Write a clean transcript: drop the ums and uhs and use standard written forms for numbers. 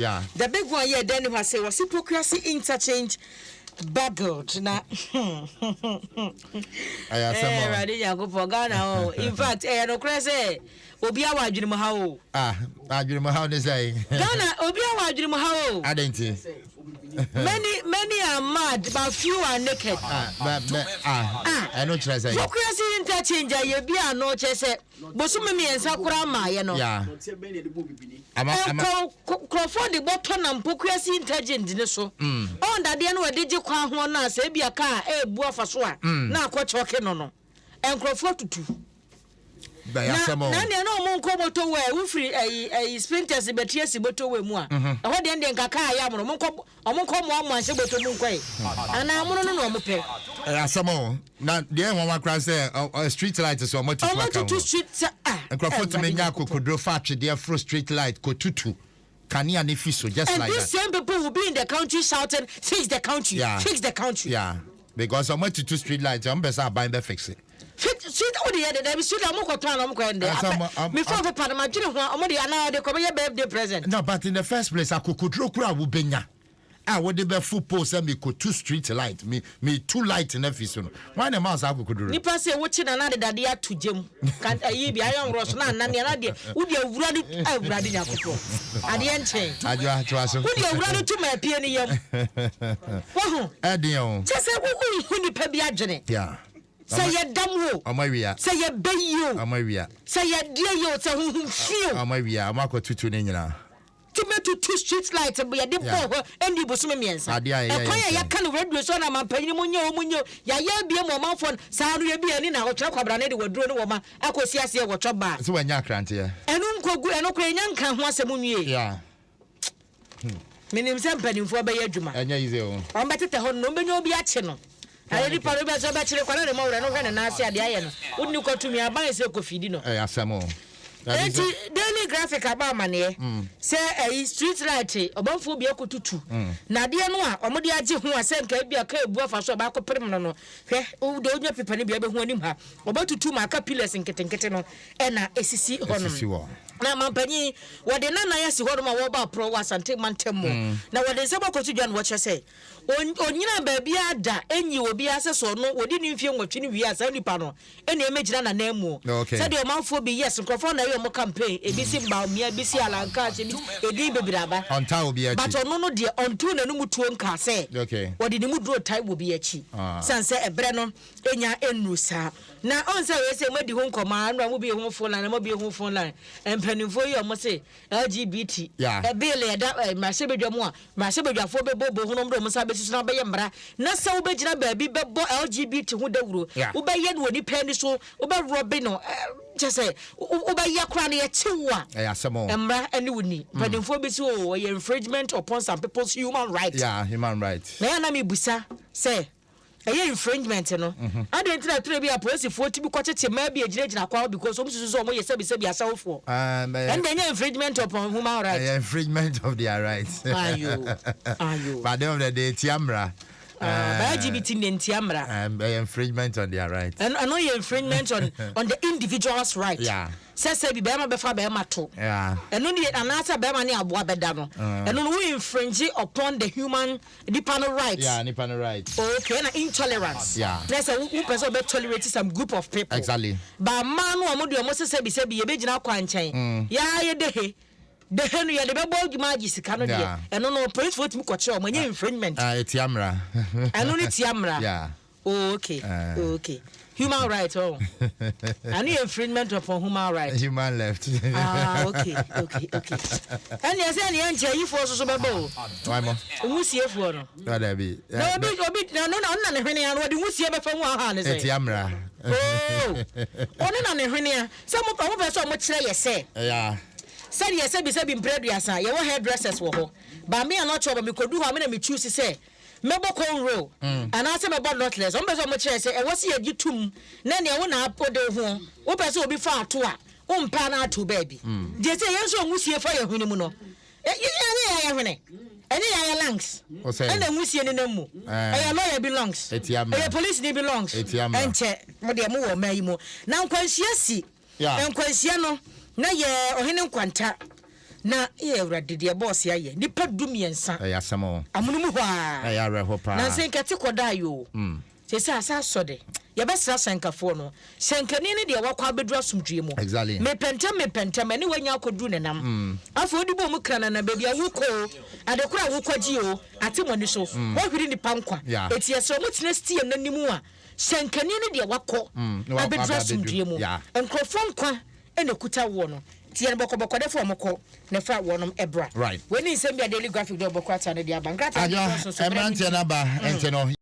Yeah. The big one yɛ dɛn ne hɔ ase wɔsi Pokuase interchange buckled na. Ɛyɛ asɛm o. Awurade Nyankopɔn Ghana o. In fact ɛyɛ nokorɛ sɛ obi awɔ adwene mu ha o. Ah, adwene mu ha ne sɛ. Ghana obi awɔ adwene mu ha o. Adɛn nti? Many many are mad but few are naked. Ah, bɛ bɛ ah. Ah. Ɛno kyerɛ sɛ. Pokuase interchange a yɛ bi ano kyerɛ sɛ bosome mmiɛnsa koraa maayɛ no. Yeah. Ama ama. Nkɔ nkurɔfoɔ de bɔtɔ nam Pokuase interchange no so. Ɔn dadeɛ no wɔde gye kwan ho no a sɛ ebi a kaa ɛrebu afa so a na akɔ kyɔke no no. Nkurɔfoɔ tutu. Bɛyɛ Na asɛm o. na deɛ na ɔmo nkɔ motorway wofiri ɛyi ɛyi Spintex bɛtwi asi motorway mu a ɛhɔ deɛ deɛ nka kaa yɛ amono ɔmo nkɔ ɔmo nkɔ mmoamoa nhyɛ bɔtɔ mu nkɔe anaa amono no na ɔmo pɛ. Ɛyɛ asɛm o. Na deɛ ɛnwanwa koraa sɛ ɔ ɔ street light so ɔmo tutu Ɔmo aka tutu ho. street sɛ ah. Nkurɔfoɔ tumi Awurade nya Nyankopɔn. akokoduro fa atwedeɛ foro street light kɔtutu kanea ne fi so just And like these that. same people will be in the country shouting fix the country, Yeah. fix the country. Yeah. Because ɔmo atutu street light ɔmo pɛ sɛ aban bɛ fix it. Fix street wo de yɛ de dabi street ɔmo kɔ tɔn na ɔmo kɔ yɛ de. Ɛsɛ ɔmo- ɔmo- Me phone paper no ma dwene ho a ɔmo de anaa ɔde kɔ bɛyɛ birthday present. No, but in the first place, akokoduro kura a wobɛnya a wode bɛfo pole sɛ mekɔtu street light me metu light no afi so no wan na ɛma wo saa akokoduro no? Nipa sɛ wokye na na dedadeɛ ato gyam ka ayi bi ayɛ nworɔ so na anane na deɛ wode awura no awurade Nyankopɔn adeɛ nkyɛn Adwoa toa so. wode awura no to ma apie ne yam wahu Ɛden o. kyɛ sɛ wonhu nipa bi adwene Yeah. sɛ yɛ dam o Ɔmo awia. sɛ yɛ bɛyi o Ɔmo awia. sɛ yɛ deɛ yɛ o sɛ honhom fi o Ɔmo awia. Ɔmo akɔtutu ne nyinaa. ti bɛtutu street light yɛde bɔɔ hɔ ɛni bosome mmiɛnsa Adeɛ a ɛyɛ ɛkwan yɛ a yɛka no radio so na mampanyin mu nyɛ o mu nyɛ o yɛayɛ abie ma ɔmanfoɔ no saa no yɛbi ani na ɔtwerɛ kwabrane de waduro ne wɔma akɔsi aseɛ wɔtɔ baa Sɛ wanya akranteɛ. ɛno nkɔgu ɛno koraa ɛnya nka ho asɛm nwie Yeah. menim sɛ mpanimfoɔ bɛyɛ adwuma Ɛnyɛ easy o. wɔn bɛtetɛ hɔ no na wɔn bɛnya obi akye no ayɛ nipa no bɛsɛ bɛkyere kwa na ne mɔwerɛ no hwɛ ne nan ase adeɛ ayɛ no wode ne kɔtumi aban sɛ kɔfidi no Ɛyɛ asɛm o. That is eti Daily Graphic aba amaneɛ sɛ ɛyi street light ɔbɔnfoɔ bi akɔtutu na adeɛ no a wɔde agye ho a sɛ nka ebi a ka ebu afa so a baako perem no no hwɛ wode wonya pepa no bi abɛhu anim ha wɔbɛtutu ma aka pillars nketenkete no ɛna esisi hɔ Esisi nom hɔ. na mampanyin wɔde nanan asi hɔ nom a wɔreba aporɔ wɔ Asante mantam mu na wɔde nsɛm akɔto dwa no wɔkyerɛ sɛ onyina baabi ada enyi obiara sɛ sɛ ɔno wɔdi ne mfie 8 no wie a saa nipa no ɛna ɛmɛgyina n'anan mu sɛdeɛ ɔmanfoɔ bi yes nkurɔfoɔ na ɛyɛ ɔmo campaign ebi si Bawumia ebi si Alan Cash ebi edin bebree aba Ɔntaa obi akyi. but ɔno no deɛ ɔntu n'anum tuo nka sɛ wɔde ne mu duro tae wɔ bi akyi san sɛ ɛbrɛ no enya ennuru saa na ɔn sɛ wei sɛ mo adi ho nkɔmɔ a ɛnura mo bi ho phone line mo bi ho phone line mpanimfoɔ yi a ɔmo se LGBT bill ɛda mmarahyɛbadwa mu a mmarahyɛbadwafoɔ bɛbɔ bɔ ho nom de ɔmo nsa bɛsi so na bɛyɛ mmara na sɛ wobɛgyina baabi bɛbɔ LGBT ho dawuro wobɛyɛ no wɔ nipa ani so wobɛrɔbe no kyɛ sɛ wobɛyɛ koraa no yɛkye wo a Ɛyɛ asɛm o. mmara ne wo ni mpanimfoɔ bi si o ɔyɛ infringement upon some people's human right Yeah, human right. na yɛ na mebusa sɛ ɛyɛ infringement no adɛn nti na twerɛ bi a polisifoɔ tumi kɔkyekye mmaa bi agyinagyina kwa hɔ because ɔmo susu sɛ ɔmo yɛ sɛbisɛbi asɛwofoɔ ɛnna ɛnyɛ infringement upon human right. Ɛyɛ infringement of their rights. Ayo ayo. But at the end of the day, tia mmara. Ah, LGBT ne ntia mmara. Ɛyɛ infringement on their right. Ɛno ɛno yɛ infringement on the individual's right. Sɛ sɛ bi bɛrima bɛfa bɛrima to. Ɛno ne anaasɛ bɛrima ne aboa bɛda no. Ɛno no wo infringe upon the human nipa no right. Yeah, nipa no right. Okay, na intolerance. Na sɛ wo pɛ sɛ ɔbɛ tolerate some group of people. Ba mmaa no ɔmo deɛ ɔmo sɛ sɛbi sɛbi yɛbɛgyina kwan nkyɛn. Yaa yɛ dehe. Dehe no yɛde bɛbɔ adwuma agye sika no deɛ. Ɛno no polisifoɔ tumi kɔkyerɛ ɔmo ɛnyɛ infringement. Ah, etia mmara. Ɛno ne tia mmara. Oh, okay. Oh, okay. Human right, oh. Ɛno yɛ infringement upon human right. Human left. Ah, okay. Ɛnni ɛsɛ ɛni ɛnkyɛ ayifoɔ soso bɛbɔ o. Why mo? Nwusiefoɔ no. Na dabi. Na obi obi na no na ɔno na ne hwene ano ɔde nwusie bɛfa mu aha ne sɛ. Etia mmara. Oh, ɔno na ne hwene a sɛ mo ɔmo pɛ sɛ ɔmo kyerɛ yɛ sɛ. Sɛdeɛ sɛbi sɛbi mpere 30 yɛwɔ hairdressers wɔ hɔ. Baami a n'ɔkyɛ ɔbɔ mi kodu hɔ a mi na mi choose sɛ mɛbɔ cornrow anaasɛ mɛbɔ knotless. Ɔmo pɛ sɛ ɔmo kyerɛ sɛ ɛwɔ sɛ yɛgye tum na nea wo na wode wo ho wopɛ sɛ obi fa ato a wompɛ na ato baabi. Deɛ sɛ yɛn nso nwusie fa yɛ hwene mu no ɛnyɛ yɛ ayɛ hwene ɛnyɛ yɛ ayɛ lungs ɛna nwusie ne nam mu ɛyɛ lawyer bi lungs ɛyɛ police ni bi lungs ɛnkyɛ mo deɛ mo wɔ ɔman yi mu na nkwanhyia si nkwanhyia no na yɛ ɔhene nkwanta. Na yɛ Awurade deɛ bɔɔse ayɛ nipa 13. Ɛyɛ asɛm o. Amono mu hɔ a. Ɛyɛ awerɛho paa. Nansi nkɛte kɔdaa yi o. Sɛ asa asɔ de yɛbɛsra hyɛnkafoɔ no, hyɛnkani no deɛ wakɔ abɛduru asomdwie mu. Mepɛntɛm mepɛntɛm ɛne wanya akɔduru nenam. Afei wode bɔ mu kra nana baabi a wokɔ o, ade koro a wokɔgye o, ate mo ani so. Wɔhwere nipa nkwa. Eti yɛsrɛ mo tena steer n'anim a hyɛnkani no deɛ wakɔ na wakɔ abɛduru abɛduru. Asomdwie mu. Nkurɔfoɔ nkwa ɛna ekuta woɔ no. Nti yɛn bɔkɔbɔkɔ dɛ fo ɔmo kɔ na fa wɔnom ɛbra. Wei ne nsɛm bi a Daily Graphic de ɔbɔkɔ ata no de aba nkrataa Adwo no so so berɛ mmeranteɛ no aba nti no.